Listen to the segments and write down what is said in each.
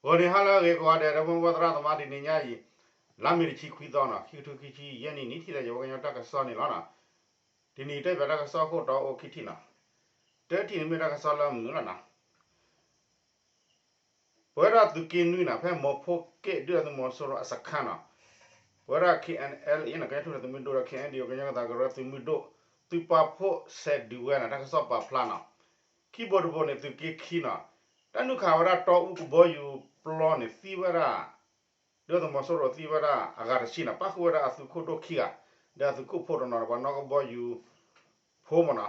ဂီၤန့ၣ်ဟါလၢအဂ့ၤကိးဂၤဒဲး ဒီပုၢ်ဝဲၢ်သရၣ်သမါ တနံၤညါအံၤ လါမ့ၤတဆံခွံသီနီၤ ခံကထိခံဆံယဲၢ်နံၣ် နံၣ်ထံၣ်သးယဝဲကညီတၢ်ကစီၣ်န့ၣ်လီၤနီၤ. တနံၤတဲပၠးတၢ်ကစီၣ်ခိၣ်တီအိၣ်ခံထံၣ်နီၤ. တထံၣ်န့ၣ်မ့ၢ်တၢ်ကစီၣ်လၢမုာ်လီၤနီၤ. ပဝဲဒၣ်သုးက့နွံနီၤ ဖဲမီၤဖိက့ၣ်ဒုၣ်ဒါသုးမီၤစိရိၤအစခါနီၤ, ပဝဲဒၣ် K N L A နီၤ ကညီထူၣ်ဖျဲးသုးမုၢ်ဒိၣ်ဒီး K N D O ကညီကသးကရၢသုးမုၢ်ဒိၣ် သုးပာ်ဖှိၣ်ဆဲးဒုးဝဲနီၤ တၢ်ကစီၣ်ပာ်ဖျါနီၤ. ခံဘိတဘိန့ၣ် သုးက့ခံနီၤ, တၢ်နုာ်ခးဝဲဒၣ်တီအူကဘီယူၤပျီန့ၣ် သံဝဲဒၣ် ဒုၣ်ဒါသုးမီၤစိရိၤသံဝဲဒၣ်အဂၤတဆံနီၤ, ပၣ်ဃုာ်ဝဲဒၣ်အသုးခိၣ်ဒိၣ်ခံဂၤ, ဒီးအသုးခိၣ်ဖိတနီၤဒီး ပှၤနီၣ်ကဘီယူၤဖိမ့ၢ်နီၤ,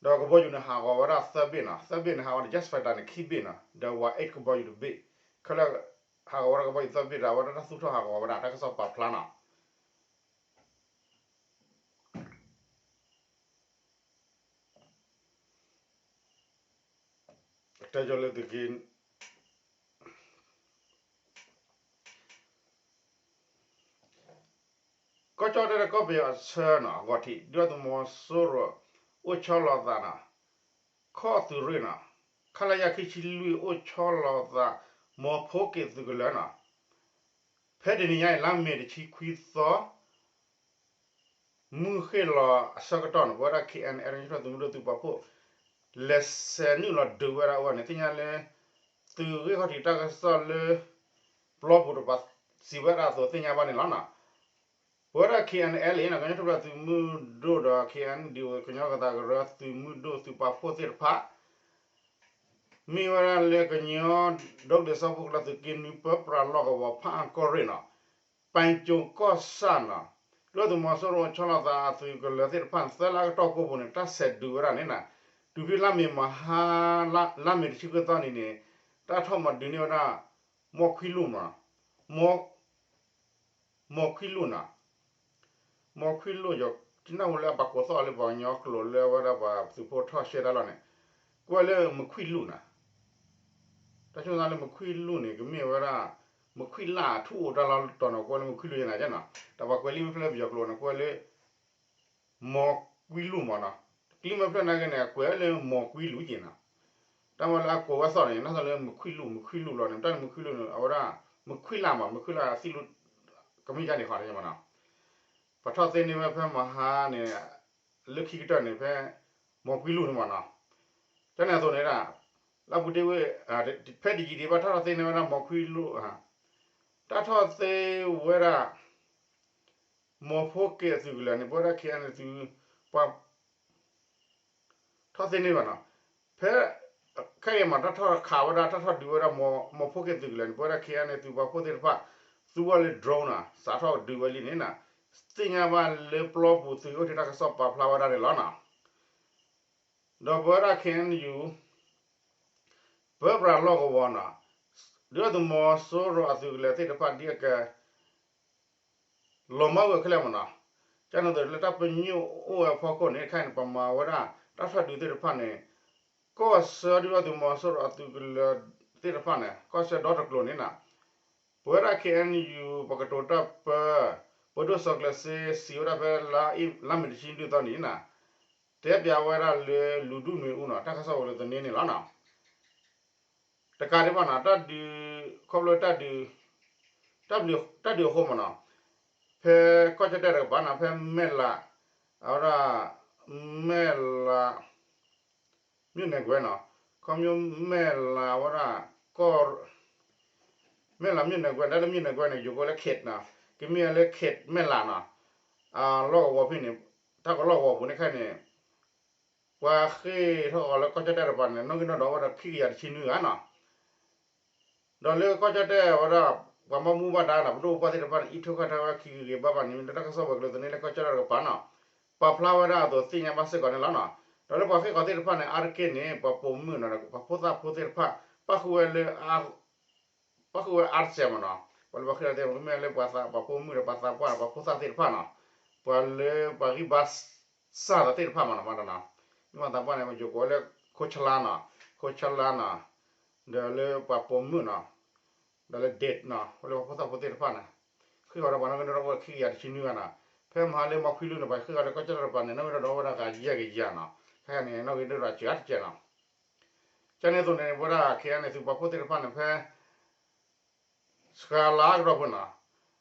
ဒီးကဘီယူၤန့ၣ်ဟးဂီၤဝဲဒၣ်သၢဘ့ၣ်နီၤ, သၢဘ့ၣ်န့ၣ် ဟးဝဲဒၣ် jet fighter န့ၣ် ခံဘ့ၣ်နီၤ, ဒီး Y eight ကဘီယူၤတဘ့ၣ်, ခဲလၢာ်ဟးဂီၤဝဲဒၣ်ကဘီယူၤသၢဘ့ၣ်ဒီး အဝဲဒၣ်တၢ်သူၣ်ထီၣ်ဟးဂီၤဝဲဒၣ် တၢ်ကစီၣ်ပာ်ဖျါနီၤ. တဲလၢသုးက့ ကီၢ်ကၠီၣ်တဲၣ်ဒီးကီၢ်ပယီၤအဆၢနီၤ အဂီၢ်ထံး ဒုၣ်ဒါသုးမီၤစိရိၤ အိၣ်ဆီလီၤသးနီၤ, ခီၣ်သုးရ့ၣ်နီၤ, ခလရ ခံဆံလွံၢ် အိၣ်ဆီလီၤသး မီၤဖိက့ၣ်သုးကလၢၤနီၤ, ဖဲတနံၤညါအံၤ လါမ့ၤတဆံခွံသီ မုၢ်ဃ့ၢ်လီၤအဆၢကတီၢ်န့ၣ် ပဝဲဒၣ် K N L ကညီထူၣ်ဖျဲးသုးမုၢ်ဒိၣ်သုးပာ်ဖှိၣ် လဲၤဆဲးနုာ်လီၤဒုးဝဲဒၣ်အဝဲန့ၣ် သ့ၣ်ညါလၢ သုးဂ့ၢ်ခီၣ်ထံးတၢ်ကစီၣ်လၢ ပျီပူၤတပၤ စံးဝဲဒၣ်အသိးသ့ၣ်ညါဘၣ်န့ၣ်လီၤနီၤ. ပဝဲဒၣ် K N L A နီၤ ကညီထူၣ်ဖျဲးသုးမုၢ်ဒိၣ်ဒီး K N D O ကညီကသးကရၢသုးမုၢ်ဒိၣ်သုးပာ်ဖှိၣ်သ့ၣ်တဖၣ် မ့ၢ်ဝဲဒၣ်လၢကညီဒီကလုာ်စၢဖှိၣ်ကရၢသုးက့နွံ ပၢပြးလီၢ်ကဝီၤ ဖၣ်အၣ်ကီၢ်ရ့ၣ်နီၤ, ပၣ်ကၠိၤကီၢ်ဆၣ်နီၤ, ဒုၣ်ဒါသုးမီၤစိရိၤဆီလီၤသးအသုးကလၢၤသ့ၣ်တဖၣ်န့ၣ် သၢလါကတီၢ်ကိးပူၤန့ၣ် တၢ်ဆဲးဒုးဝဲဒၣ်န့ၣ်နီၤ, တုၤဖဲလါမ့ၤမဟါ လါမ့ၤတဆံခွံသီန့ၣ်န့ၣ် တၢ်ထီၣ်မၤဒုးန့ၢ်ဝဲဒၣ် မီၢ်ခွံလူၢ်မး မီၢ်ခွံလူၢ်နီၤ, မီၢ်ခွံလူၢ် ယနၢ်ဟူလၢအပာ်ကိးသီၣ်လၢ ပှၤကညီကျိာ်လၢအဝဲဒၣ်ပှၤသုးဖိထီၣ်ရှဲတၢ်လီၢ်န့ၣ် ကွဲးလၢမုၢ်ခွံလူၢ်နီၤ, တၢ်ဆိကမိၣ်လၢမုၢ်ခွံလူၢ်န့ၣ် ကမ့ၢ်ဝဲဒၣ် မုၢ်ခွံလၢ်ထူအိၣ်တၢ်လီၢ်တတီၤနီၤ ကွဲးလၢမုၢ်ခွံလူၢ်ယဲနီၤနီၤ, တၢ်ပှၤကွဲးလံာ်မ့ၢ်ဖျၢၣ်လၢပယီၤကျိာ်န့ၣ် ကွဲးလၢ မီၢ်ကွံလူၢ်မးနီၤ, ကျံမ့ၢ်ဖျၢၣ်နာ်က့န့ၣ် အကွဲးလၢမီၢ်ကွံလူၢ်က့နီၤ, တၢ်မ့ၢ်လၢအကိးဝဲသီၣ်န့ၣ် နၢ်သီၣ်လၢမုၢ်ခွံလူၢ် မုၢ်ခွံလူၢ်လီၤန့ၣ် တၢ်န့ၣ်မုၢ်ခွံလူၢ်န့ၣ် အဝဲဒၣ် မုၢ်ခွံလၢ်မး မုၢ်ခွံလၢ်သံလူ ကမ့ၢ်ယါန့ၣ်ဃီန့ၣ်မးနီၤ, ပှၤထီၣ်သ့န့ၢ်ဝဲဖဲမဟါန့ၣ် လၢခံကတၢၢ်န့ၣ် ဖဲမီၢ်ကွံလူၢ်န့ၣ်မးနီၤ, ကန့ၣ်အသိးန့ၣ်ဒၣ် လၢပူၤတ့ၢ်ဝဲ ဖဲတယံာ်ဒံးဘၣ် တၢ်ထီၣ်သ့န့ၢ်ဝဲဒၣ်မီၢ်ကွံလူၢ် တၢ်ထီၣ်သ့ဝဲဒၣ် မီၢ်ဖိက့ၣ်အသုးကလၢၤန့ၣ် ပဝဲဒၣ် K N L သုး ပှၤ ထီၣ်သ့န့ၢ်ဘၣ်နီၤ, ဖဲ ခဲအံၤမး တၢ်ထီၣ်ခးဝဲဒၣ် တၢ်ထီၣ်ဒုးဝဲဒၣ် မီၢ်ဖိက့ၣ်သုးကလၢၤန့ၣ် ပဝဲဒၣ် K N L သုးပာ်ဖှိၣ်သ့ၣ်တဖၣ် သူဝဲလၢ drone နီၤ စးထီၣ်ဒုးဝဲလံန့ၣ်နီၤ, သ့ၣ်ညါဘၣ်လၢပျီပူၤသုးအိၣ်ထံးတၢ်ကစီၣ်ပာ်ဖျါဝဲဒၣ်န့ၣ်လီၤနီၤ. ဒီးပဝဲဒၣ် K N U ပၢပြးလီၢ်ကဝီၤနီၤ, ဒုၣ်ဒါသုးမီၤစိရိၤအသုးကလၢၤသ့ၣ်တဖၣ်ဒ်အက လီၤမၢ်ဝဲခဲလၢာ်မးနီၤ, ကန့ၣ်သိးလၢတၢ်ပညိၣ်အိၣ်ဝဲအဖီခိၣ်န့ၣ် ခဲအံၤန့ၣ် ပမၤဝဲဒၣ် တၢ်ထီၣ်ဒုးသ့ၣ်တဖၣ်န့ၣ် ကီၢ်ဆၢဒုၣ်ဒါသုးမီၤစိရိၤအသုးကလၢၤသ့ၣ်တဖၣ်န့ၣ် ကီၢ်ဆၢဒီတကျိၤန့ၣ်နီၤ, ပဝဲဒၣ် K N U ပကတိၤတၢ်ပၢ ပဒိၣ်စီၤကျၢၤစ့ စံးဝဲဒၣ်ဖဲ လါမ့ၤတဆံလွံၢ်သီန့ၣ်နီၤ, တဲပၠးဝဲဒၣ်လၢလူၤဒူၣ်နွံအူနီၤ တၢ်ကစီၣ်ဝဲလၢသန့န့ၣ်လီၤနီၤ. တကးဒံးဘၣ်နီၤ တၢ်ဒုး ခီဖျိတၢ်ဒုး တၢ်ဒုးအဃိမးနီၤ, ဖဲကီၢ်ကၠီၣ်တဲၣ်တကပၤနီၤ ဖဲမဲၢ်လး အဝဲဒၣ် မဲၢ်လး မြို့နယ်ခွဲနီၤ, ခီဖျိမဲၢ်လးဝဲဒၣ် ကီၢ် မဲၢ်လး မြို့နယ်ခွဲ တၢ်လၢ မြို့နယ်ခွဲ န့ၣ် ယိၤကိးလၢ ခ့းနီၤ, ကမ့ၢ်လၢ ခ့း မဲၢ်လးနီၤ, လီၢ်ကဝီၤဖဲန့ၣ် တၢ်ကလီၢ်ကဝီၤပူၤန့ၣ်ခဲအံၤန့ၣ် ပှၤဃ့ၢ်ထီၣ်ဃီၤလၢကီၢ်ကၠီၣ်တဲၣ်တကပၤန့ၣ် နီၣ်ဂံၢ်နီၣ်ဒွးဝဲဒၣ်ခံကယၤတဆံနွံဂၤနီၤ, ဒီးလၢကီၢ်ကၠီၣ်တဲၣ်ဝဲဒၣ် ပှၤဘၣ်မူဘၣ်ဒါနီၤ ပဒိၣ်ပပှၢ်သ့ၣ်တဖၣ်န့ၣ် အံးထိၣ်ဃာ်ထီၣ်ဝဲခံဂ့ၤဂ့ၤဘၣ်ဘၣ်န့ၣ် မ့ၢ်လၢတၢ်ကစီၣ်ဝဲၤကျိၤသန့လၢကီၢ်ကၠီၣ်တဲၣ်တကပၤနီၤ, ပာ်ဖျါဝဲဒၣ်အသိးသ့ၣ်ညါဘၣ်စ့ၢ်ကီးန့ၣ်လီၤနီၤ, ဒီးလၢပှၤဃ့ၢ်ဃီၤသ့ၣ်တဖၣ်န့ၣ် အါတက့ၢ်န့ၣ် ပှၤပိာ်မုၣ်နီၤ ပှၤဖိသၣ်ဖိသ့ၣ်တဖၣ် ပၣ်ဃုာ်ဝဲလၢ ပၣ်ဃုာ်ဝဲအါတစဲးမးနီၤ, ပှၤလၢပှၤဃ့ၢ်ဃီၤသ့ၣ်တဖၣ် ကမ့ၢ်လၢပှၤသးပှၢ် ပှၤပိာ်မုၣ်ဒီးပှၤသးပှၢ် ပှၤဖိသၣ်သ့ၣ်တဖၣ်နီၤ, ပှၤလၢပှၤဂံၢ်ဘါစၢ်သးသ့ၣ်တဖၣ်မးနီၤ မးနီၤ, မ့ၢ်ပှၤသးပှၢ်န့ၣ် ပယိၤကိးဝဲလၢ ခိၣ်ဆလါနီၤ, ခိၣ်ဆလါနီၤ, ဒီးလၢပှၤပိာ်မုၣ်နီၤ, ဒီးလၢ ဒ့း နီၤ ဝဲလၢပှၤဖိသၣ်ဖိသ့ၣ်တဖၣ်န့ၣ် ဃ့ၢ်ဃီၤဒီးပှၤနီၣ်ဂံၢ်နီၣ်ဒွးဝဲခံကယၤတဆံနွံဂၤနီၤ, ဖဲမဟါလၢမီၢ်ခွံလူၢ်န့ၣ် ပှၤဃ့ၢ်ဃီၤလၢကီၢ်ကၠီၣ်တဲၣ်တကပၤန့ၣ် နီၣ်ဂံၢ်နီၣ်ဒွးဝဲဒၣ်ဂၤယဲၢ်ကယၤနီၤ, ခဲအံၤန့ၣ် နီၣ်ဂံၢ်နီၣ်ဒွးစှၤတစဲးနီၤ ကန့ၣ်အသိးန့ၣ် ပဝဲဒၣ် ခဲအံၤန့ၣ် သုးပာ်ဖှိၣ်သ့ၣ်တဖၣ်န့ၣ် ဖဲ စှၤလါကဒီးဖိနီၤ,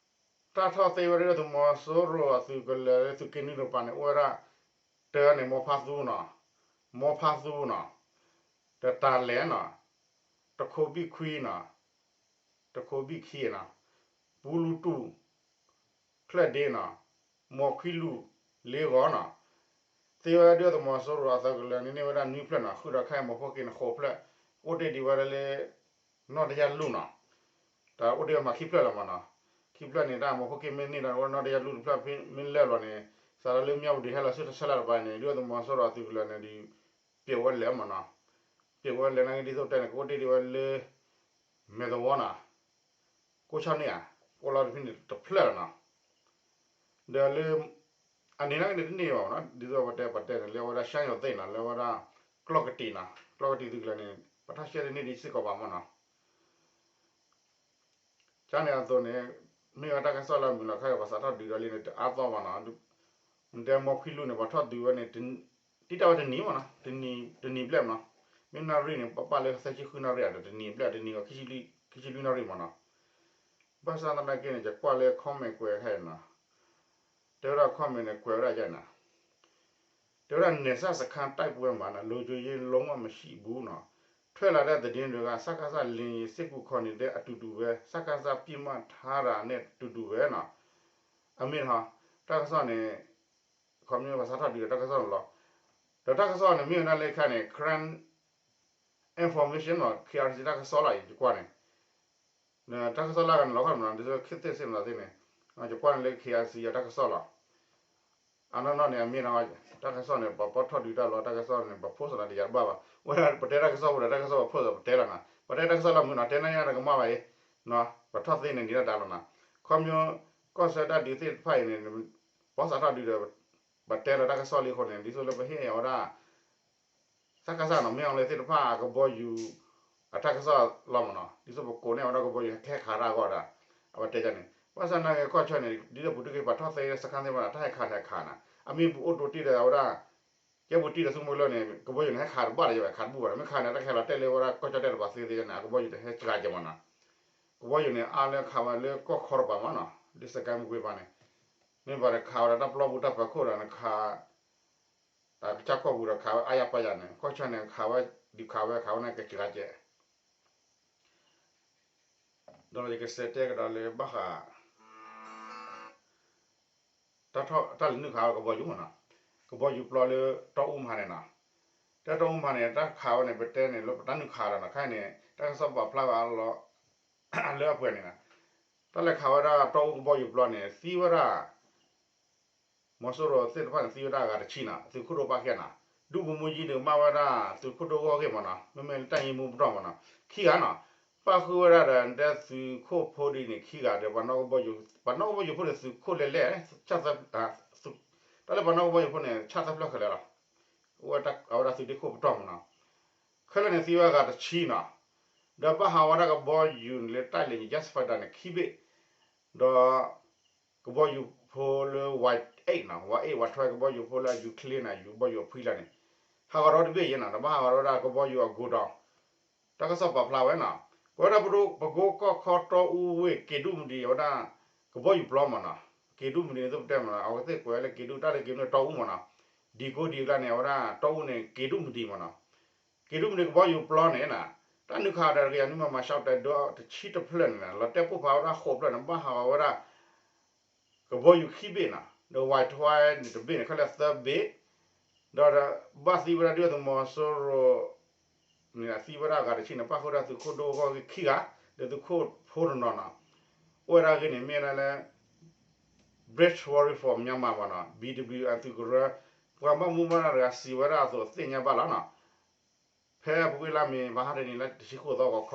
တၢ်ထီၣ်သ့ဝဲဒၣ်ဒုၣ်ဒါသုးမီၤစိရိၤအသုးကလၢၤလၢ သုးက့နွံတကပၤန့ၣ် အိၣ်ဝဲဒၣ် တၢန့ၣ် မိၢ်ဖါသူနီၤ, မိၢ်ဖါသူနီၤ, ဒီးတၢ်လဲၤနီၤ, တခိးဘံၣ်ခွံနီၤ, တခိးဘံၣ်ခံနီၤ, ပူလူတူၢ် ဖျၢၣ်ဒ့နီၤ, မိၢ်ခွံလူၢ် လ့ဂီၤနီၤ, သ့ဝဲဒၣ်ဒုၣ်ဒါသုးမီၤစိရိၤအသုးကလၢၤန့ၣ် န့ၢ်ဝဲဒၣ်နွံဖျၢၣ်နီၤ, ဃုာ်ဒီးခဲအံၤမိၢ်ဖိက့န့ၣ်ဃိးဖျၢၣ်, အိၣ်တ့ၢ်ဒံးဝဲဒၣ်လၢ နီၢ်တယၢ်လူၢ်နီၤ, တၢ်အိၣ်တ့ၢ်ဝဲမးခံဖျၢၣ်လီၤမးနီၤ, ခံဖျၢၣ်န့ၣ် တၢ်မိၢ်ဖိက့မ့ၢ်န့ၢ်ဒီး အိၣ်နီၢ်တယၢ်လူၢ်တဖျၢၣ် မ့ၢ်လၢာ်လီၤန့ၣ် စးထီၣ်လၢမၠၣ်ဝတံၤဟဲလီၤဆူတၢ်ဆၢလၢ်တပၤန့ၣ် ဒုၣ်ဒါသုးမီၤစိရိၤအသုးကလၢၤန့ၣ်ဒီး ပျဲဝဲလဲၤမးနီၤ, ပျဲဝဲလဲၤနာ်က့ဒ်သိးတဲန့ၣ် ကအိၣ်တ့ၢ်ဒံးဝဲလၢ မဲၢ်သဝီနီၤ, ကိးဆၣ်န့ၣ်ဧါ, အိၣ်လီၤတဖဲန့ၣ်တဖျၢၣ်လီၤနီၤ, ဒီးလၢ အန့ၣ်နာ်က့န့ၣ်တန့ၢ်ဘၣ်မးနီၤ, ဒ်သိးပတဲပတဲန့ၣ် လၢဝဲဒၣ် ရှမ်းရွာသစ်နီၤ, လၢဝဲဒၣ် ကျီၢ်ကတံာ်နီၤ, ကျီၢ်ကတံာ်သုးကလၢၤန့ၣ် ပထီၣ်ရှဲတန့ၢ်ဒံးစ့ၢ်ကီးဘၣ်မးနီၤ ကန့ၣ်အသိးန့ၣ် မ့ၢ်ဝဲတၢ်ကစီၣ်လၢအမုာ်လီၤခါ ပှၤစးထီၣ်ဒုးဒီးလံန့ၣ် တအါသီဘၣ်နီၤ, မ့ၢ်တဲမိၢ်ခွံလူၢ်န့ၣ် ပှၤထီၣ်ဒုးဝဲန့ၣ် တံၢ်တၢ်ဝဲတနံၤမးနီၤ, တနံၤဘျဲၣ်မးနီၤ, မ့ၢ်နၣ်ရံၣ်န့ၣ် ပပာ်လၢသၢဆံဃုနၣ်ရံၣ်ဧါ, တနံၤဘျဲၣ်တနံၤဂီၤ ခံဆံလွံၢ်နၣ်ရံၣ်မးနီၤ, ဘၣ်ဆၣ်သနာ်က့န့ၣ် ယကွၢ်လၢ comment ကွဲးခဲအံၤနီၤ, တဲဝဲဒၣ် comment န့ၣ် ကွဲးဝဲဒၣ်ယဲန့ၣ် တဲဝဲဒၣ် နယ်စပ်စခန်းတိုက်ပွဲမှာ လုံခြုံရေးလုံးဝမရှိဘူးနော်, ထွက်လာတဲ့သတင်းတွေက စကစ လေယာဉ်စစ်ကူခေါ်နေတဲ့အတူတူပဲ, စကစ ပစ်မှတ်ထားတာနဲ့တူတူပဲနော်, အမ့ၢ်နီၤ, တၢ်ကစီၣ်န့ၣ် ခီမ့ၢ်ပှၤစးထီၣ်ဒုးဒီးတၢ်ကစီၣ်န့ၣ်လီၤ, ဒီးတၢ်ကစီၣ်န့ၣ် မ့ၢ်ဝဲဒၣ်လၢခါန့ၣ် Karen Information မ့ၢ် K R C တၢ်ကစီၣ်လီၤ ယကွၢ်န့ၣ် တၢ်ကစီၣ်လၢအဂၤန့ၣ် လီၤခီၣ်မးနီၤ, ဒ်သိး ခေတ်သစ် စ့ၢ်မးနီၤသ့ၣ်န့ၣ်, ယကွၢ်န့ၣ်လၢ K R C အတၢ်ကစီၣ်လီၤ, အနီၢ်နီၢ်န့ၣ် အမ့ၢ်နီၤ, တၢ်ကစီၣ်န့ၣ် ပှၤပီၣ်ထီၣ်ဒုးတၢ်လီၤ တၢ်ကစီၣ်န့ၣ် ပှၤ post နီၤ တယာ်တဘၣ်ဘၣ်, ဝဲဒၣ်ပတဲတၢ်ကစီၣ်ဖိဒီး တၢ်ကစီၣ်ပှၤ post ဒီးပတဲလီၤနီၤ, ပတဲတၢ်ကစီၣ်လၢမုာ်နီၤ, တဲနၢ်ညါတကမၣ်ဘၣ်အံၤ, ပှၤထီၣ်သ့န့ၣ် ဒ်တၢ်ဒၣ်လီၤနီၤ, ခီမ့ၢ် ကီၢ်ဆၢတၢ်ဒုးသ့ၣ်တဖၣ်အံၤန့ၣ် ပှၤစးထီၣ်ဒုးဒီး ပတဲလီၤတၢ်ကစီၣ်လံအဃိန့ၣ် ဒ်သိးလၢပဟ့ၣ်အဝဲဒၣ် စကစ နီၤ မ့ၢ်အီၤလၢသ့ၣ်တဖၣ်အကဘီယူၤ အတၢ်ကစီၣ်လီၤမးနီၤ, ဒ်သိးပကိးန့ၢ်အဝဲဒၣ်ကဘီယူၤဟဲခးတၢ်အဂီၢ်ဒီး အဝဲတဲန့ၣ်, ဘၣ်ဆၣ်နာ်က့ကီၢ်ဆၢန့ၣ် ဒ်သိးပူၤတ့ၢ်က့ၤပှၤထီၣ်သ့စခန်းသ့ၣ်တဖၣ်န့ၣ် တၢ်ဟဲခးန့ၣ်ဟဲခးနီၤ, အမ့ၢ်ပအိၣ်တိၢ်တံၢ်ဒီးအဝဲဒၣ် ကဲပူၤတံၢ်ဒီးဆူမိၢ်လၢန့ၣ် ကဘီယူၤန့ၣ် ဟဲခးတဘၣ်လၢၤဘၣ် ခးတဘူၣ်ဘၣ်ဒီး မ့ၢ်ခးန့ၣ် တၢ်ကဟဲလီၤတဲာ်လၢဝဲဒၣ်ကီၢ်ကၠီၣ်တဲၣ်တပၤသ့သ့န့ၣ် အကဘီယူၤတဟဲစှၤကဲမးနီၤ, ကဘီယူၤန့ၣ် အါလၢခးဝဲလၢကီၢ်ခီတပၤမးနီၤ, လၢစကဲမူကွ့ပၤန့ၣ်, မ့ၢ်ပှၤတခးဝဲဒၣ်တၢ်ပျီပူၤတၢ်ပၢၤခိၣ်ဒီးနခး တၢ်ကစၢ်ကီၢ်ပူၤဒီးခးဝဲအါယါပာ်ယါန့ၣ် ကီၢ်ဆၢန့ၣ် ခးဝဲ ဒုးခးဝဲ ခးဝဲန့ၣ်ကစှၤကဲ ဒီးယကစံးတဲကဒီးလၢဘၣ်ဃး တၢ်လဲၤနုာ်ခးဝဲကဘီယူၤမးနီၤ, ကဘီယူၤပျီလၢတီအူမဟါန့ၣ်နီၤ, တၢ်တီအူမဟါန့ၣ် တၢ်ခးဝဲန့ၣ် ပတဲန့ၣ်လၢပတၢ်နုာ်ခးဒီးနီၤ ခဲအံၤန့ၣ် တၢ်ကစီၣ်ပာ်ဖျါဝဲအလီၢ် လၢအပှဲၤန့ၣ်နီၤ, တၢ်လဲၤခးဝဲဒၣ်တီအူကဘီယူၤပျီန့ၣ် သံဝဲဒၣ် မီၤစိရိၤသ့ၣ်တဖၣ်န့ၣ် သံဝဲဒၣ်အဂၤတဆံနီၤ, သုးခိၣ်ဒိၣ်ပၣ်ခံဂၤနီၤ, ဒူပမူယံၤန့ၣ် ကမၣ်ဝဲဒၣ်သုးခိၣ်ဒိၣ်ဂီၢ်ဂ့ၢ်မးနီၤ, မ့မ့ၢ်လၢတၢ်ယံမူပတီၢ်မးနီၤ, ခံဂၤနီၤ, ပၣ်ဃုာ်ဝဲဒၣ်ဒီးတဲသုးခိၣ်ဖိဒ်န့ၣ် ခံဂၤဒီး ပှၤနီၣ်ကဘီယူၤဖိန့ၣ် သုးခိၣ်လဲၤလဲၣ်, တၢ်လၢပှၤနီၣ်ကဘီယူၤဖိန့ၣ် ဆၣ်သၢဖျၢၣ်ဃဲလဲၣ်လီၤ, အဝဲဒၣ်သုးဒ့ခိၣ်ပတီၢ်မးနီၤ, ခဲလၢာ်န့ၣ်သံဝဲအဂၤတဆံနီၤ, ဒီးဘၣ်ဟးဝဲဒၣ်ကဘီယူၤန့ၣ်လၢတၢ်လဲၤ jet fighter န့ၣ် ခံဘ့ၣ်, ဒီး ကဘီယူၤဖိလၢ Y eight နီၤ, Y eight ဝးထွဲကဘီယူၤဖိလၢအယူၤချ့န့ၣ် ယူၤကဘီယူၤအဖှံလၢ်န့ၣ်, ဟးဂီၤဒီးတဘ့ၣ်ယဲနီၤ, ဒီးဘၣ်ဟးဂီၤဒီးဝဲဒၣ်ကဘီယူၤအကိးဒီး တၢ်ကစီၣ်ပာ်ဖျါဝဲနီၤ, ပဝဲဒၣ်ပဒိၣ်ပကိးကီၢ်ခီတီအူဝ့ၢ် က့ၤဒူၣ်မတံၤ အဝဲဒၣ် ကဘီယူၤပျီမးနီၤ, က့ၤဒူၣ်မတံၤန့ၣ် သုပတဲမးနီၤ, အဝဲသ့ၣ်ကွဲးလၢက့ၤဒူၣ် တၢ်လၢက့ၤဒူၣ်န့ၣ်တီအူမးနီၤ, ဒ်ကိးဒ်အကျါန့ၣ် အဝဲဒၣ်တီအူန့ၣ် က့ၤဒူၣ်မတံၤမးနီၤ, က့ၤဒူၣ်မတံၤကဘီယူၤပျီန့ၣ်နီၤ, တၢ်နုာ်ခးဒီးတကယၤနွံမံၤမး ရှော့တိုက်ဒုံး တဆံတဖျၢၣ်န့ၣ်နီၤ, လီၤတဲာ်ပိၢ်ဖးဝဲဒၣ်ဃိးဖျၢၣ်န့ၣ် ဘၣ်ဟးဂီၤဝဲဒၣ် ကဘီယူၤခံဘ့ၣ်နီၤ, ဒီး Y twelve န့ၣ်တဘ့ၣ်န့ၣ် ခဲလၢာ်သၢဘ့ၣ်, ဒီးဘၣ်သံဝဲဒၣ်ဒုၣ်ဒါသုးမီၤစိရိၤန့ၣ် သံဝဲဒၣ်အဂၤတဆံန့ၣ် ပၣ်ဃုာ်ဝဲဒၣ်သုးခိၣ်ဒိၣ်ဂီၢ်ဂ့ၢ်ခံဂၤ, ဒီးသုးခိၣ်ဖိတနီၤနီၤ, အိၣ်ဝဲဒၣ်အဂ့ၢ်န့ၣ် မ့ၢ်ဝဲဒၣ်လၢ Bridge Warrior for Myanmar မးနီၤ, B W M သုးကရၢ ပှၤဘၣ်မူဘၣ်ဒါတဂၤစံးဝဲဒၣ်အသိးသ့ၣ်ညါဘၣ်လီၤနီၤ, ဖဲအပူၤကွံာ်လါမ့ၤ ပဟါတနံၤလါတဆံဃိးသီဂီၤခီ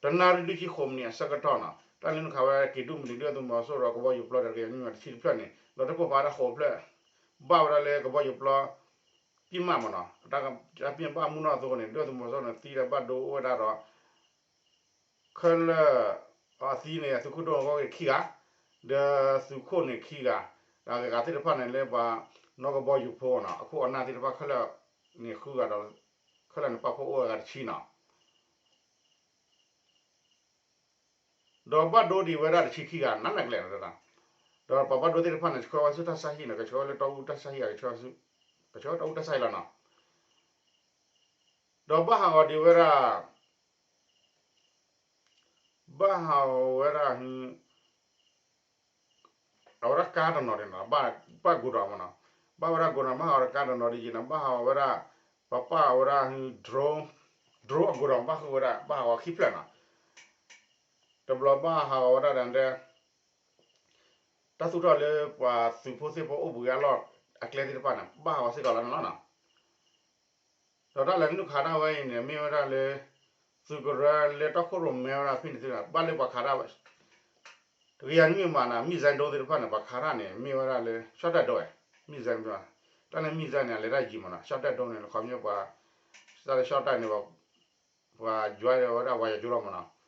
တနၣ်ရံၣ်လွံၢ်ဆံဃိးမံးနံးအဆၢကတီၢ်နီၤ, တၢ်လဲၤနုာ်ခးဝဲက့ၤဒူၣ်မတံၤ ဒုၣ်ဒါသုးမီၤစိရိၤကဘီယူၤပျီဒီး တကယၤနွံမံၤတဆံတဖျၢၣ်န့ၣ် လီၤတဲာ်ပိၢ်ဖးဝဲဒၣ်ဃိးဖျၢၣ်, ဘၣ်ဝဲဒၣ်လၢကဘီယူၤပျီ ပံၢ်မးမးနီၤ, တၢ်ပံၢ်ဘၣ်မူနီၢ်အသိးန့ၣ် ဒုၣ်ဒါသုးမီၤစိရိၤန့ၣ် သံဒီးဘၣ်ဒိအိၣ်ဝဲဒၣ်ဒီး ခဲလၢာ် အသံန့ၣ် သုးခိၣ်ဒိၣ်ဂီၢ်ဂ့ၢ်ခံဂၤ, ဒီးသုးခိၣ်န့ၣ်ခံဂၤ, ဒီးအဂၤသ့ၣ်တဖၣ်န့ၣ်လၢပှၤနီၣ်ကဘီယူၤဖိနီၤ, အခိၣ်အနၢ်သ့ၣ်တဖၣ်ခဲလၢာ်န့ၣ်ဃုဂၤဒီး ခဲလၢာ်န့ၣ် ပာ်ဖှိၣ်အိၣ်ဝဲအဂၤတဆံနီၤ ဒီးဘၣ်ဒိဒံးဝဲဒၣ်တဆံခံဂၤ နးနးကလဲာ်နီၤ, ဒီးပှၤဘၣ်ဒိသ့ၣ်တဖၣ်န့ၣ် ကဆှၢဝဲဆူတၢ်ဆါဟံၣ်နီၤ, ကဆှၢဝဲလၢတီအူတၢ်ဆါဟံၣ်, ကဆှၢဝဲတီအူတၢ်ဆါဟံၣ်လီၤနီၤ, ဒီးဘၣ်ဟးဂီၤဒံးဝဲဒၣ် ဘၣ်ဟးဂီၤဝဲဒၣ် အဝဲဒၣ်ကါတနီၤဒံးနီၤ, ဘၣ် ဘၣ်ကိးဒီးမနီၤ, ဘၣ်ဝဲဒၣ်ကိးဒီး ဘၣ်ဟးဂီၤဒီးကါတနီၤဒံးယံၤနီၤ, ဘၣ်ဟးဂီၤဝဲဒၣ် ပပၣ်ဝဲဒၣ် drone, drone အကိးဒီး ဘၣ်ဃုာ်ဝဲဒၣ် ဘၣ်ဟးဂီၤခံဖျၢၣ်နီၤ, တဘျီဘၣ်ဟးဂီၤဝဲဒၣ်ဒီး တၢ်သူၣ်ထီၣ်လၢပှၤသုးဖိသ့ၣ်ဖိအိၣ်ဘှံးအလီၢ်အကျဲသ့ၣ်တဖၣ်န့ၣ် ဘၣ်ဟးဂီၤစ့ၢ်ကီးလီၤန့ၣ်လီၤနီၤ. ဒီးတၢ်လဲၤနုာ်ခးတၢ်ဝဲအံၤန့ၣ် မ့ၢ်ဝဲဒၣ်လၢ သုးကရၢလၢတီခိၣ်ရိၣ်မဲဝဲဒၣ်ဖဲန့ၣ်သ့ၣ်တဖၣ် ဘၣ်လၢပှၤခးတၢ် တကယၤနွံမးနီၤ, missile drone သ့ၣ်တဖၣ်န့ၣ် ပှၤခးတၢ်န့ၣ် မ့ၢ်ဝဲဒၣ်လၢ ရှော့တိုက်ဒုံးဝဲ, missile တၢ်န့ၣ် missile န့ၣ် အလဲၤတၢ်ယံၤမးနီၤ, ရှော့တိုက်ဒုံးန့ၣ် လၢခီပညီပှၤ စးလၢ ရှော့တိုက် န့ၣ် ပှၤယွၤဝဲဒၣ်ဝါယၤကၠိလီၤမးနီၤ.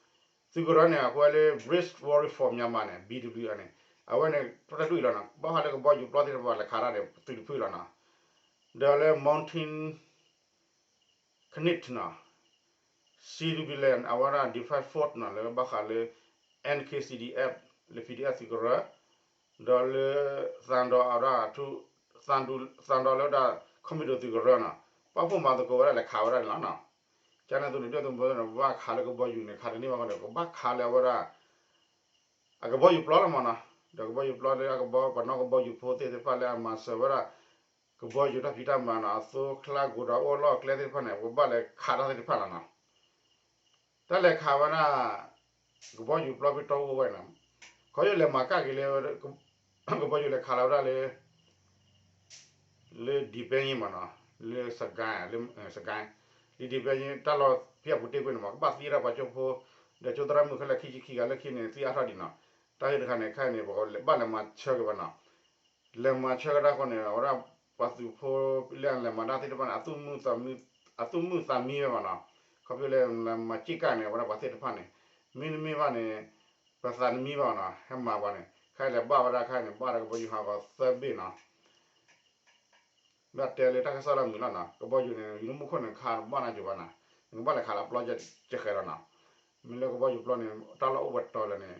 သုးကရၢန့ၣ် အကွဲးလၢ Brave Warrior for Myanmar န့ၣ် ဘံၣ်ဒဘလံၣ်အန့ၣ် အဝဲန့ၣ် တၢ်တဒူၣ်အံၤလီၤနီၤ, ဘၣ်ဃးလၢကဘီယူၤပျီသ့ၣ်တဖၣ်လဲၤခးတၢ်န့ၣ် သုးတဖုလီၤနီၤ, ဒီးလၢ Mountain Knight နီၤ Civilian အဝဲဒၣ် Defense Force နီၤ လၢဘၣ်ဃးလၢ NKCDF လၢ PDF သုးကရၢ, ဒီးလၢ သံဒီးအဝဲဒၣ် သံဒီးလၢဝဲဒၣ် ခီမ့ၣ်ဒိၣ်သုးကရၢနီၤ, ပာ်ဖှိၣ်မၤသကိးဝဲဒၣ်လဲၤခးဝဲဒၣ်န့ၣ်လီၤနီၤ. ကန့ၣ်အသိးန့ၣ် ဒုၣ်ဒါသုးမီၤစိရိၤန့ၣ် ဘၣ်ခးလၢကဘီယူၤန့ၣ် ခးတန့ၢ်ဘၣ်ဃိန့ၣ် ကဘၣ်ခးလၢအဝဲဒၣ် အကဘီယူၤပျီလီၤမးနီၤ, ဒီးကဘီယူၤပျီလၢအကဘီ ပှၤနီၣ်ကဘီယူၤဖိသ့ၣ်တဖၣ်လၢအမၤစၢၤဝဲဒၣ် ကဘီယူၤတၢ်ဖံးတၢ်မၤနီၤ, အသိချါကိးဒီးအိၣ်လီၢ်အကျဲသ့ၣ်တဖၣ်န့ၣ် ပဘၣ်လဲၤခးတၢ်သ့ၣ်တဖၣ်လီၤနီၤ. တၢ်လဲၤခးဝဲဒၣ် ကဘီယူၤပျီဖဲတီအူဝဲနီၤ, ခီဖျိလဲၤမၤကၣ်က့ၤလၢ ကဘီယူၤလဲၤခးလီၤဝဲဒၣ်လၢ လၢဒံဘဲညါမးနီၤ, လၢ စကဲ လၢ စကဲ လၢဒံဘဲညါ တၢ်လီၢ်ဖဲအပူၤတ့ၢ်ကွံာ်န့ၣ်မး ကဘၣ်သံဝဲဒၣ်ပှၤကၠိဖိ, ဒီးကၠိသရၣ်မုၣ်ခဲလၢာ်ခံဆံခံဂၤလၢခံန့ၣ် သံအါထီၣ်ဒံးနီၤ. တၢ်ဂ့ၢ်တခါန့ၣ် ခဲအံၤန့ၣ် ပဘၣ်လဲၤမၤဆၢက့ၤဘၣ်နီၤ. လဲၤမၤဆၢကဒါဃိန့ၣ် အဝဲဒၣ်ပှၤသုးဖိလၢအလဲၤမၤတၢ်သ့ၣ်တဖၣ်န့ၣ် အသူၣ်မုာ်သးမံဝဲဘၣ်နီၤ. ခီဖျိလၢလဲၤမၤစ့ၢ်ကီးန့ၣ် အဝဲဒၣ်ပှၤသ့ၣ်တဖၣ်န့ၣ် မ့တမ့ၢ်ဘၣ်န့ၣ် ပသးတမံဘၣ်နီၤ ဟဲမၤပှၤန့ၣ် ခဲအံၤလဲၤဘၣ်ဝဲဒၣ်ခဲအံၤန့ၣ် ဘၣ်ဒီးကဘီယူၤဟးဂီၤသၢဘ့ၣ်နီၤ. ဘၣ်တဲလၢတၢ်ကစီၣ်လၢအမုာ်လီၤနီၤ ကဘီယူၤန့ၣ် ယူၤလၢမူခိၣ်န့ၣ်ခးတဘၣ်နီတစဲးဘၣ်နီၤ, နကဘၣ်လဲၤခးလၢအပျီကဲဃဲၤလီၤနီၤ. မ့ၢ်လၢကဘီယူၤပျီန့ၣ် တၢ်လီၢ်အိၣ်ပှဲၤတီၤလၢာ်န့ၣ်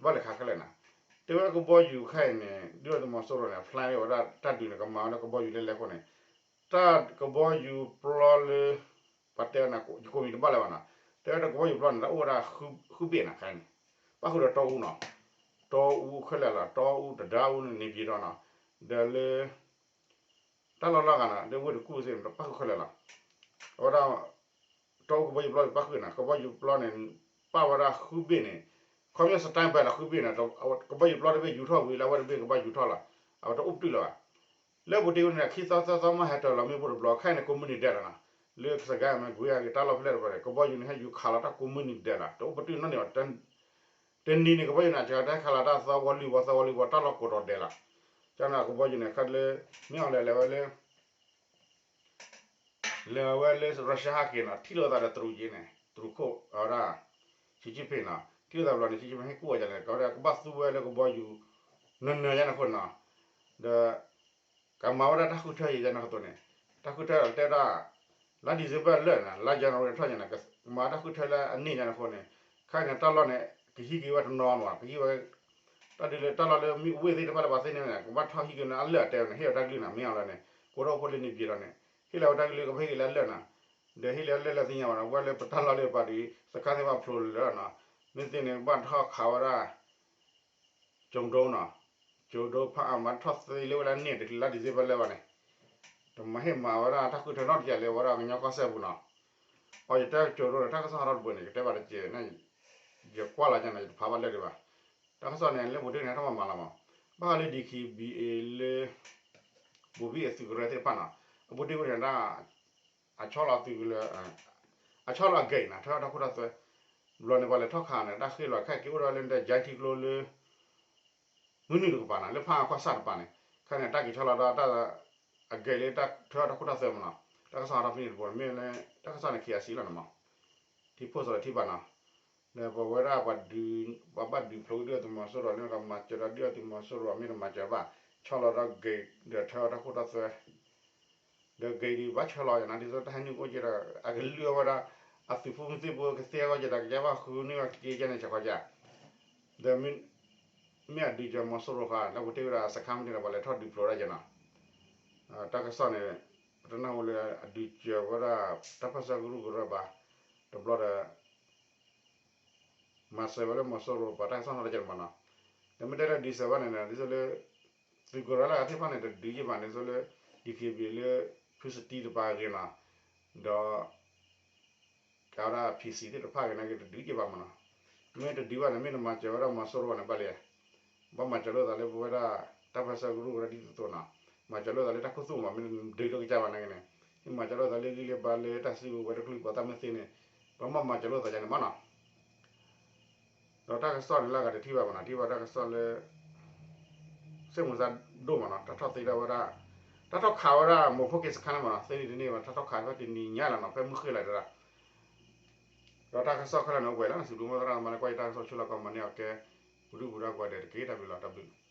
ဘၣ်လဲၤခးခဲလၢာ်နီၤ. တဲဝဲကဘီယူၤခဲအံၤန့ၣ် ဒုၣ်ဒါသုးမီၤစိရိၤန့ၣ် plan ဝဲဒၣ်တၢ်ဒုးန့ၣ် ကမၤဝဲလၢကဘီယူၤလဲၤလဲၤအဃိန့ၣ် တၢ်ကဘီယူၤပျီလၢ ပှၤတဲဝဲန့ၣ် ယကိးမံၤတဘၣ်လၢၤဘၣ်နီၤ. တဲဝဲတၢ်ကဘီယူၤပျီန့ၣ် တၢ်အိၣ်ဝဲဒၣ်ဃုဘ့ၣ်နီၤ ခဲအံၤန့ၣ် ပၣ်ဃုာ်ဒီးတီအူနီၤ, တီအူခဲလၢာ်လီၤ တီအူတဒါအူန့ၣ် န့ၣ်ပၠ့ၤဒီးနီၤ, ဒီးလၢ တၢ်လီၢ်လီၢ်ဂၤနီၤ လၢဝ့ၢ်တကူၣ်သ့ၣ်န့ၣ် ပၣ်ဃုာ်ခဲလၢာ်လီၤ. အဝဲဒၣ် တီအူကဘီယူၤပျီပၣ်ဃုာ်နီၤ ကဘီယူၤပျီန့ၣ် ပၣ်ဝဲဒၣ်ဃုဘ့ၣ်န့ၣ် ခီပညီ standby လီၤဃုဘ့ၣ်န့ၣ် ကဘီယူၤပျီတဘ့ၣ်ယူၤထီၣ်ဝံၤလၢအဝဲတဘ့ၣ်ကဘၣ်ယူၤထီၣ်လီၤ. အဝဲတအိၣ်ပတုာ်လၢၤဘၣ်. လၢပူၤတ့ၢ်ဝဲန့ၣ် ခံသီသၢသီမ့ၢ်ဟဲတၢၤလီၤမ့ၣ်ပိၢ်တဘျီ ခဲအံၤန့ၣ် ကိးမုၢ်နံၤဒဲးလီၤနီၤ. လၢကစကဲမ့ၢ်ကွ့ၤအဂ့ၤ တၢ်လီၢ်ဖဲလဲၣ်တဖၣ်န့ၣ် ကဘီယူၤန့ၣ် ဟဲယူၤခးလီၤတၢ်ကိးမုၢ်နံၤဒဲးလီၤ တအိၣ်ပတုာ်နီတန့ၢ်ဘၣ်. တနံၤန့ၣ် ကဘီယူၤန့ၣ် အစှၤတၢ်ဟဲခးလီၤတၢ်သီဝီလွံၢ်ဝီသီဝီလွံၢ်ဝီ တၢ်လီၢ်ကိးတီၤဒဲးလီၤ. ကန့ၣ်ကဘီယူၤန့ၣ် ခါလၢ မ့ၢ်အီၤလဲၤလဲၤဝဲလၢ လဲၤဝဲလၢ Russia ဟဲက့ၤနီၤ ထံၣ်လိာ်သးဒီးတရူးက့ၤန့ၣ် တရူးခိၣ် အဝဲဒၣ် Xi Jinping နီၤ ထံၣ်လိာ်သးဘျီန့ၣ် Xi Jinping ဟ့ၣ်ကူၣ်ဝဲဒ်လဲၣ် ကဝဲဒၣ်ကဘၣ်သူဝဲလၢကဘီယူၤ နၢၤနၢၤညါန့ၣ်အဃိနီၤ ဒီး ကမၤဝဲဒၣ်တၢ်ဃုထၢယံၤညါန့ၣ်အသိးန့ၣ် တၢ်ဃုထၢတဲဒၣ် လါ December လၢာ်န့ၣ် လါ January ထီၣ်ညါန့ၣ် ကမၤတၢ်ဃုထၢလၢအန့ၢ်ညါန့ၣ်အဃိန့ၣ် ခဲအံၤန့ၣ် တၢ်လီၢ်န့ၣ် ကဟံးက့ၤဝဲတနီၤမး ကဟံးဝဲ တၢ်ဒုးလၢတၢ်လီၢ်လၢမ့ၣ်အူဝ့ၢ်သ့ၣ်တဖၣ်လၢပှၤသ့န့ၢ်န့ၣ် ကဘၣ်ထီၣ်ဟံးက့ၤန့ၣ်အလၢာ်အတဲဝဲန့ၣ် ဟ့ၣ်ဝဲတၢ်ကလုၢ်န့ၣ် မ့ၢ်အီၤလၢန့ၣ် ကိးထီၣ်ဖိလၢန့ၣ်ပၠ့ၤလီၤန့ၣ် ဟ့ၣ်လီၤဝဲတၢ်ကလုၢ်ကဘၣ်ဟ့ၣ်က့ၤလၢအလၢာ်နီၤ ဒီးဟ့ၣ်လီၤဝဲလၢလၢသ့ၣ်ညါဘၣ်နီၤ ဝဲလၢပတၢ်လီၢ်လၢပှၤဒုး စခါသ့ၣ်ဘၣ်ဖျိလၢာ်နီၤ မ့ၢ်သ့န့ၣ် ကဘၣ်ထီၣ်ခးဝဲဒၣ် ကၠိဒိနီၤ ကၠိဒိဖးအါမး ထီၣ်သ့လၢဝဲလၢန့ၣ် တလါ December လၢာ်ဘၣ်န့ၣ် တမၤဟ့ၣ်မၤဝဲဒၣ်တၢ်ဃုထၢနီတစဲးလၢဝဲဒၣ်ကညီကီၢ်စဲၢ်ပူၤနီၤ အီၤယတဲကၠိဒိန့ၣ် တၢ်ကစီၣ်ဟးထီၣ်တဘိန့ၣ် ယကတဲဘၣ်တက့ၢ်န့ၣ် ယကွၢ်လီၤညါန့ၣ် ယတဖးဘၣ်လၢာ်ဒံးဘၣ် တၢ်ကစီၣ်န့ၣ် လၢပူၤတ့ၢ်န့ၣ် ဟဲထီၣ်မၤမၤလီၤမး ဘၣ်ဃးလၢ DKBA လၢ ဘိၤဘံၣ်အသုးကရၢသ့ၣ်တဖၣ်နီၤ အပူၤတ့ၢ်ဝဲန့ၣ်ဒၣ် အဆီလီၤအသုးကလၢၤ အဆီလီၤအဂ့ၢ်နီၤ ထၢထီၣ်တၢ်ခိတၢ်သွဲ ဘျီန့ၣ် ပှၤလဲၤထီၣ်ခးန့ၣ် တၢ်ဃ့ၢ်လီၤခဲက့ၤအိၣ်ဒီးလၢဒ်ကၠဲထံကျိလၢ မုၢ်နုာ်တကပၤနီၤ လၢဖးအါကီၢ်ဆၣ်တကပၤန့ၣ် ခဲန့ၣ် တၢ်က့ၤဆီလီၤဒီးတၢ် အဂ့ၢ်လၢတၢ်ထၢထီၣ်တၢ်ခိတၢ်သွဲမးနီၤ တၢ်ကစီၣ်ဟးထီၣ်ဖဲန့ၣ်တဘိန့ၣ် မ့ၢ်လၢ တၢ်ကစီၣ်န့ၣ် KIC လီၤန့ၣ်မး ထံဖိစီၤလၢထံဘၣ်နီၤ ဒီးပဝဲဒၣ်ပှၤဒုး ပှၤဘၣ်ဒုးဖျိဒုၣ်ဒါသုးမီၤစိရိၤလၢကမၤစၢၤဒီးဒုၣ်ဒါသုးမီၤစိရိၤမ့ၢ်တမၤစၢၤဘၣ် ဆီလီၤဒီးဂ့ၢ်ဒီးထၢထီၣ်တၢ်ခိတၢ်သွဲ ဒီးက့ၤဒံးဘၣ်ဆၢလီၤယၤနီၤ ဒ်သိးတၢ်ဟဲနုာ်ကအိၣ်က့ဒီး အကလုၢ်အဝဲဒၣ် အသုးဖိမုၢ်သံၣ်ဖိကသ့အဂီၢ်က့ဒီး ကကဲဘၣ်ဃုနံၣ်ဘၣ်ကက့ကဲန့ၣ် ဆၢကီးက ဒီး မ့ၢ်အဒုးစၢၤမီၤစိရိၤဃီ လၢပူၤတ့ၢ်ဝဲဒၣ်စခါမုၢ်န့ၣ်ဒီး ပှၤလဲၤထီၣ်ဒုးဖျိးဒၣ်က့နီၤ, တၢ်ကစီၣ်န့ၣ် ပတနၢ်ဟူလၢအဒုးစၢၤဝဲဒၣ် တၢ်ပၢၢ်ဆၢကရူၢ်ကရၢဘၣ်, တဘျီဒီး မၤစၢၤဝဲလၢမီၤစိရိၤပှၤတၢ်ကစီၣ်နီတကဲန့ၣ်မးနီၤ, ဒီးမ့ၢ်တဲလၢဒုးစၢၤဘၣ်န့ၣ် ဒ်သိးလၢ သုးကရၢလၢအဂၤသ့ၣ်တဖၣ်န့ၣ် တဒုးယံာ်ဘၣ်န့ၣ် ဒ်သိးလၢ DKBA လၢ ဖုစတံတပၤဂ့ၤနီၤ, ဒီး ကဝဲဒၣ် PC သ့ၣ်တဖၣ်ဂ့ၤန့ၣ်က့ တဒုးယံာ်ဘၣ်မးနီၤ, မ့ၢ်တဒုးဘၣ်န့ၣ် မ့ၢ်နမၤစၢၤဝဲဒၣ်မီၤစိရိၤဘၣ်န့ၣ်ဘၣ်လံ, ဘၣ်မၤစၢၤလိာ်သးလၢပဝဲဒၣ် တၢ်ပၢၢ်ဆၢကရူၢ်ကရၢဒ်သိးသိးနီၤ, မၤစၢၤလိာ်သးလၢတၢ်ခူသူၣ်မး မ့ၢ်နဒုးလိာ်ကစၢ်ဘၣ်န့ၣ်က့န့ၣ်, မ့ၢ်မၤစၢၤလိာ်သးလၢဂံၢ်လၢဘါလၢတၢ်စုကဝဲၤတကလုာ်ပှၤသးမ့ၢ်သ့န့ၣ်, ပမ့ၢ်မၤစၢၤလိာ်သးယါန့ၣ်မးနီၤ ဒီးတၢ်ကစီၣ်န့ၣ်လၢအဂၤတထံၣ်ဘၣ်မးနီၤ ထံၣ်ဘၣ်တၢ်ကစီၣ်လၢ စ့ၣ်မူၤစါဒိၣ်မးနီၤ တၢ်ထီၣ်သ့ဒၣ်ဝဲဒၣ်, တၢ်ထီၣ်ခးဝဲဒၣ်မိၢ်ဖိက့ၤစခါန့ၣ်မးနီၤ သ့န့ၣ်တန့ၢ်ဘၣ် တၢ်ထီၣ်ခးဖဲတနံၤညါလီၤနီၤ ဖဲမုၢ်ဃ့ၢ်လီၤတဒၣ်, ဒီးတၢ်ကစီၣ်ခဲလၢာ်န့ၣ် အိၣ်ပှဲၤလီၤ စံးဘျုးမိၢ်သရၣ်သမါလၢကွၢ်ယတၢ်ကစီၣ်ဆိလၢကီၢ်မၤန့ၢ်အီၤကဲ, ပဒုၣ်ပဒါကိးဂၤဒဲးတက့ၢ် တၢ်ဘျုးလီၤ တၢ်ဘျုး